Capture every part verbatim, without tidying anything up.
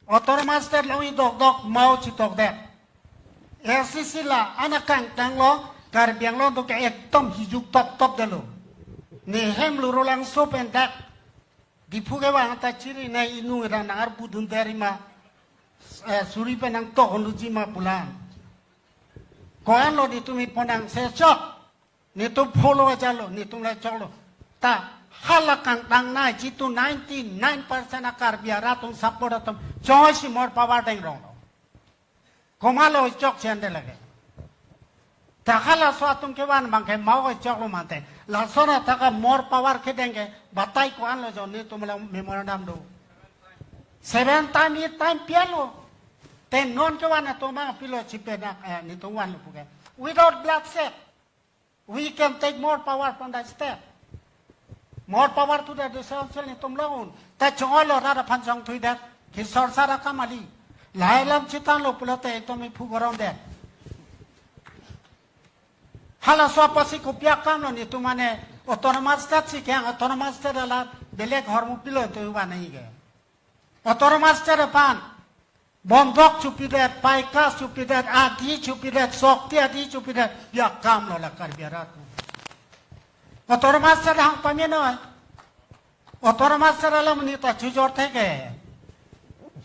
Autonomous State along i dokdok mau chitokdet. A C C la an akangtang lo, Karbi Anglong atum ke ekdom hijuk toptop detlo. Ne hem Lurulangso pen dak Diphu kevang ta chiri nai inung ra nang arpu dundet rima, eh, suri pen nangtok unduji ma pulang. Ko-an lo netum iponang se chok. Netum follow aja lo, netum le choklo. Ta hala kangtang nai jitu ninety-nine percent a Karbi arat atum support atum choi si more power deng rong lo. Komat lo chokche ante lake. Ta halaso atum kevan abang ke mau choklo mante. Lason athak a more power kedeng ke batai ko-an lo jo netum le memorandum do. Seven time, eight time pialo. Te non kevan atum abang pilo chipenak, eh, netum vanlo puke. Without bloodshed, we can take more power from the state. More power to the decentralized, netum long un. Ta chongolo rara phan chongthuidet. Ki sorsar akam kali. Lahai alam chethanlo pulote itum iphu goromdet. Halaso apotsi kopi akam lo netum mane Autonomous State si kehang, Autonomous State ala belek ahormu pilo tu vanai ke. Autonomous State aphan bondhok chopidet, paika chopidet, adi chopidet, sokti adi chopidet, ya akam lo la Karbi arat. Autonomous State hang pamenoi. Autonomous State alam ni ta chujor theke.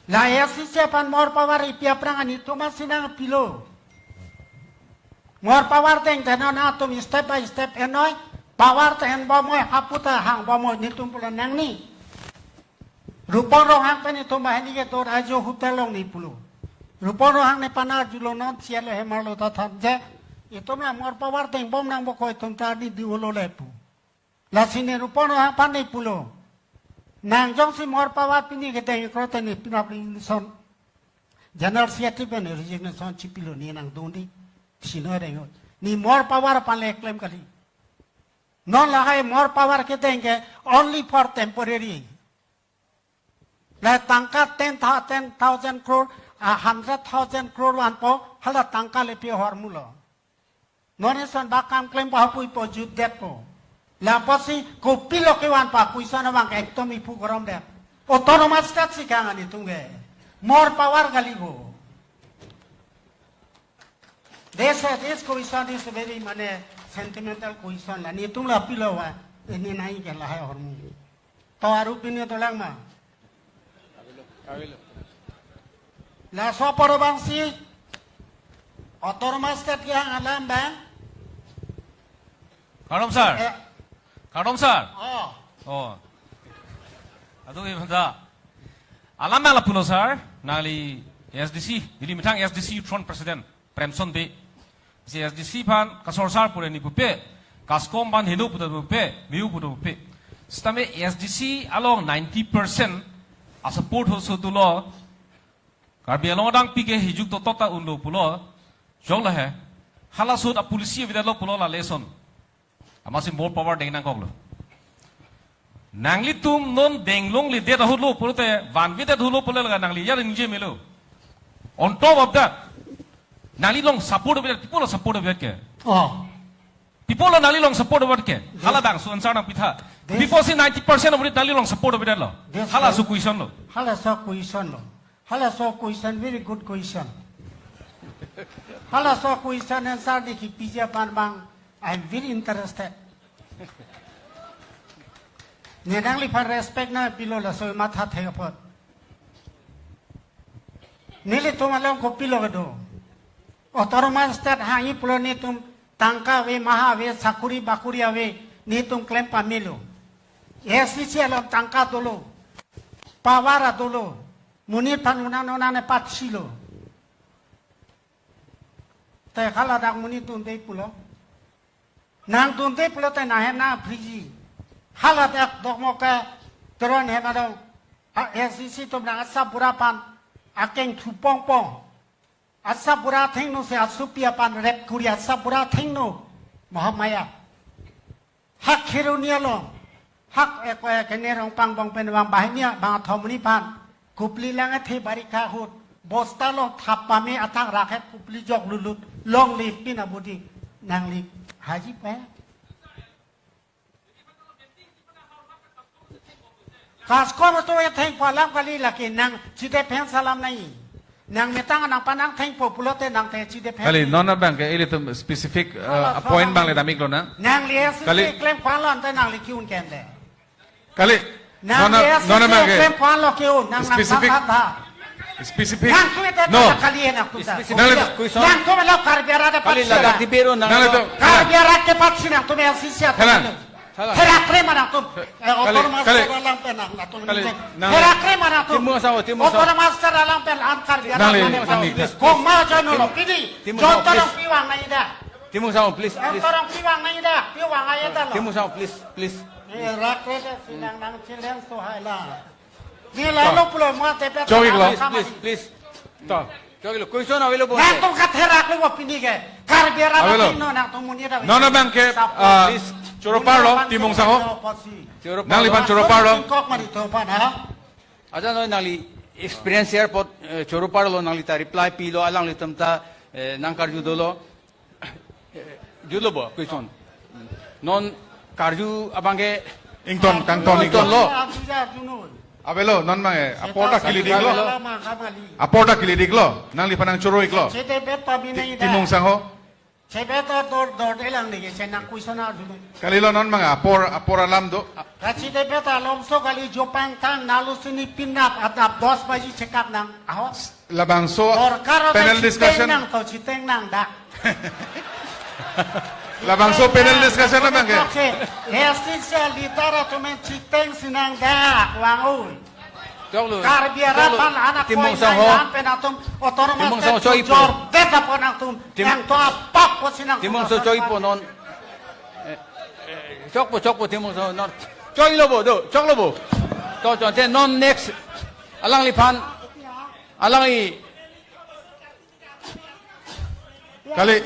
La A C C aphan more power ipi aphrang netum si nangpilo. More power deng te non atum step by step enoi. Power ta enbom noi, hapu ta hangbom noi, netum pulo nangni. Rupon Ronghang pen itum banghini kedo ajo hotel along ni pulo. Rupon Ronghang ne pana arjulo non sialo hemar lo ta than je. Itum la more power dengbom nang bokoi itum ta ni diulo le pu. Lasi ne Rupon Ronghang aphan ne pulo. Nang jongsi more power pini kedeng krote ne pinap resignation. General Secretary pen resignation chipilo ne nangdun di. Sino deng. Ne more power aphan le klem kali. Non lahai more power kedeng ke only for temporary. La tangka ten thou-, ten thousand crore, a hundred thousand crore vanpo, hala tangka le pi ahormu lo. Non eson ba kam klem ba puipo jutdetpo. La apotsi kopilo kevanpo question abang ekdom iphu goromdet. Autonomous State si kehang netum ke. More power kali bo. This, uh, this question is very mane sentimental question la. Netum la pilo va. Ini nai ke lahai ahormu. To aru pini dolang ma. Laso apor abangsi Autonomous State kehang alam abang. Kardom sir. Eh. Kardom sir. Oh. Oh. Adu ibu da. Alam abang lapulo sir. Nangli A S D C, Dili methang A S D C Youth Front President Premson Bey. Si A S D C aphan kasorsar pure ni pupe, kaskom aphan heno puta pupe, view puta pupe. Sitame A S D C along ninety percent a support hoso tulo. Karbi Anglong adang pike hijuk totok ta unlo pulo. Jong lahe. Halaso a policy avedetlo pulo la lesson. Amatsi more power deng nangkoklo. Nanglitum non deng longledet ahut lo pulote, vanvedet ahut lo pulo laga nangli ya ningje melo. On top of that, nangli long support avedet, people lo support avedet ke. Oh. People lo nangli long support avedet ke. Yes. Hala bangso answer nangpitha. This People si ninety percent of it nangli long support avedetlo. This Halaso question lo. Halaso question lo. Halaso question, very good question. Halaso question answer ne kepiji aphan abang, I am very interested. Ne nangliphan respect nangpilo laso matha thek apot. Nelitum along kopilo kedo. Autonomous State hangji pulo netum tangka ave, maha ave, sakuri bakuri ave, netum klem pamelo. A S D C along tangka dolo, power dolo, monit aphan unan unan ne patsi lo. Te hala dak monit dunde pulo. Nangdunde pulote nanghem nangphriji. Hala dak dokmoka Teron hem adong. A S D C atum nang asap bura aphan akeng thupongpong. Asap bura athengno si asopi aphan rep kuri asap bura athengno Mahamaya. Hak Kheroni along, hak ek, eh, kene rong pangbong pen vang banghini bang athom monit aphan, Kopili lang athe barikha ahut, bosta along thap pame athak rakhet Kopili jok lutlut, longle pin abudi, nangli haji pe. Kaskor atum ethengpo alam kali, lake nang chedephen alam nai. Nang metang nangphan nangthengpo pulote nang te chedephen. Kali, non abang ke ilitum specific, uh, point abang le damiklo nang. Nangli S C C, kali, klemkoklo ante nangli ke-un ke ante. Kali, nang non, S C C, non abang ke klemkoklo ke-un, nang, nang specific, tha, tha, tha. Specific. Nang tu ete, no, kali nang tu ta. Specific. Nang le, nang tu melo Karbi arat, kali, apatsi ladak nang. Di biro nang, nang le lo tu. Karbi arat ke apatsi nangtum S C C atum. Kali. Therakre ma nangtum. Eh, kali, autonomous, kali, state alam pen nang, nangtum, kali, nang. Therakre ma nangtum. Timung asang ho, Timung asang ho. Autonomous state alam pen an Karbi arat, nang le, mane, nang le, please, please. Komat ajoine lo, pini. Timung asang ho, please. Jontong pi vang nang ida. Timung asang ho, please, please. Jontong pi vang nang ida, pi vang nang ida lo. Timung asang ho, please, please. Therakre de si nang, nang challenge to hai la. Neli, to, lo pulo mo te pe choklo. Please, please, please. To. Choklo, question avelo bo. Nangtum katheraklo bo pini ke. Karbi arat, avelo, pini nangtum monit ave. Non abang ke, support, ah, please. Choro parlo, monit Timung asang ho. Support si. Choro parlo. Nangliphan choro parlo. Tingkok mari to pan ha. Aja no nangli experience airport, eh, choro parlo, nangli ta reply pilo, alanglitum ta, eh, nangkarju dolo. Eh, jutlo bo, question. Non karju abang ke ington, kangton, ington, ington lo. Avelo, non abang ke, apor ta keledik lo. Avelo. Apor ta keledik lo. Nangliphan nangchoro iklo. Chedepet pami nang ida. Timung asang ho. Chedepet dor, dor de lang ni ke, chenang question arju. Kalilo non abang ke, apor, apor alam do. Kachedepet alomso kali, jopang tang, nalu sini pinap, adap dos baji check up nang. Aho. Labangso panel discussion. Sorkar atum chiteng nang to, chiteng nang dak. Labangso panel discussion abang ke. Chiteng nang dak, wang oi. Choklo, choklo. Karbi arat aphan anak, Timung asang ho. Pen atum autonomous state, Timung asang ho, choi po. Jor det apot nangtum. Tim-, nang to apak po si nang. Timung asang ho, choi po non. Eh, eh, chokpo, chokpo, Timung asang ho non. Choklo bo, do, choklo bo. To, to, te non next. Alangliphan. Alangli. Kali.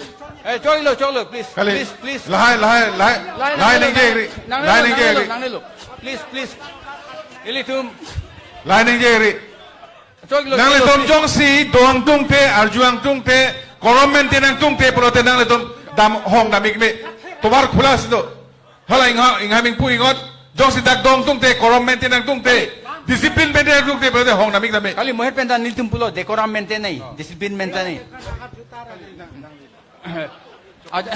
Eh, choklo, choklo, please. Kali. Please, please. Lahai, lahai, lahai. Lahai, lahai, ningje nangnelo, ri. Lahai, ningje nangnelo, ri. Nangnelo. Please, please. Ilitum. Lahai ningje ri. Choklo, nanglitum choklo, please. Jongsi do ingtungte, arju ingtungte, korom maintain ingtungte, pulote nanglitum dam hong dam-ik me. Tovar khula si do. Hala ingha, ingha mingpu ingot, jongsi dak do ingtungte, korom maintain ingtungte, discipline maintain ingtungte, pulote hong dam-ik tame. Kali, moher pen ta nelitum pulo, decorum maintain nai, discipline maintain nai. Aja,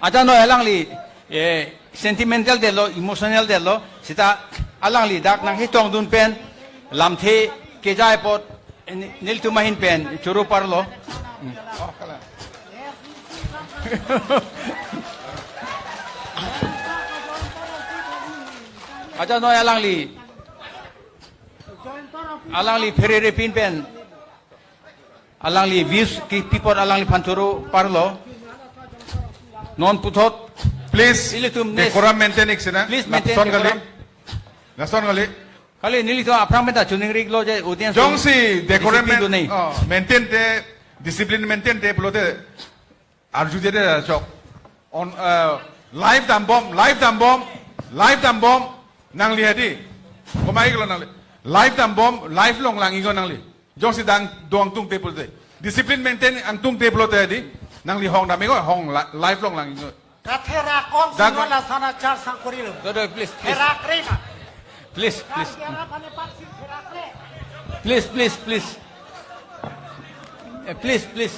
aja no alangli, eh, sentimental detlo, emotional detlo, seta alangli dak nangketongdun pen, lamthe kejai apot, Ni-, nelitum ahin pen choro parlo. Hmm. Aja no alangli. Alangli pherere pin pen. Alangli views kipi apot alangliphan choro parlo. Non puthot. Please, ilitum next. Decorum maintain ik sina. Please maintain decorum. Lason kali. Lason kali. Kali, nelitum aphrang pen ta choningri iklo je audience. Jongsi decorum discipline do nai. Oh, maintain te, discipline maintain te pulote arju te de chok. On, uh, live dambom, live dambom, live dambom, nangli hadi. Komat iklo nangli. Live dambom, live longlang iknon nangli. Jongsi dak do ingtungte pulote. Discipline maintain ingtungte pulote hadi. Nangli hong dam-ik iknon, hong la-, live longlang iknon. Katherak-om si dak non lason achar sangkuri lo. Do, do, please, please. Therakre ma. Please, please. Karbi arat aphan ne paksi therakre. Please, please, please. Eh, please, please.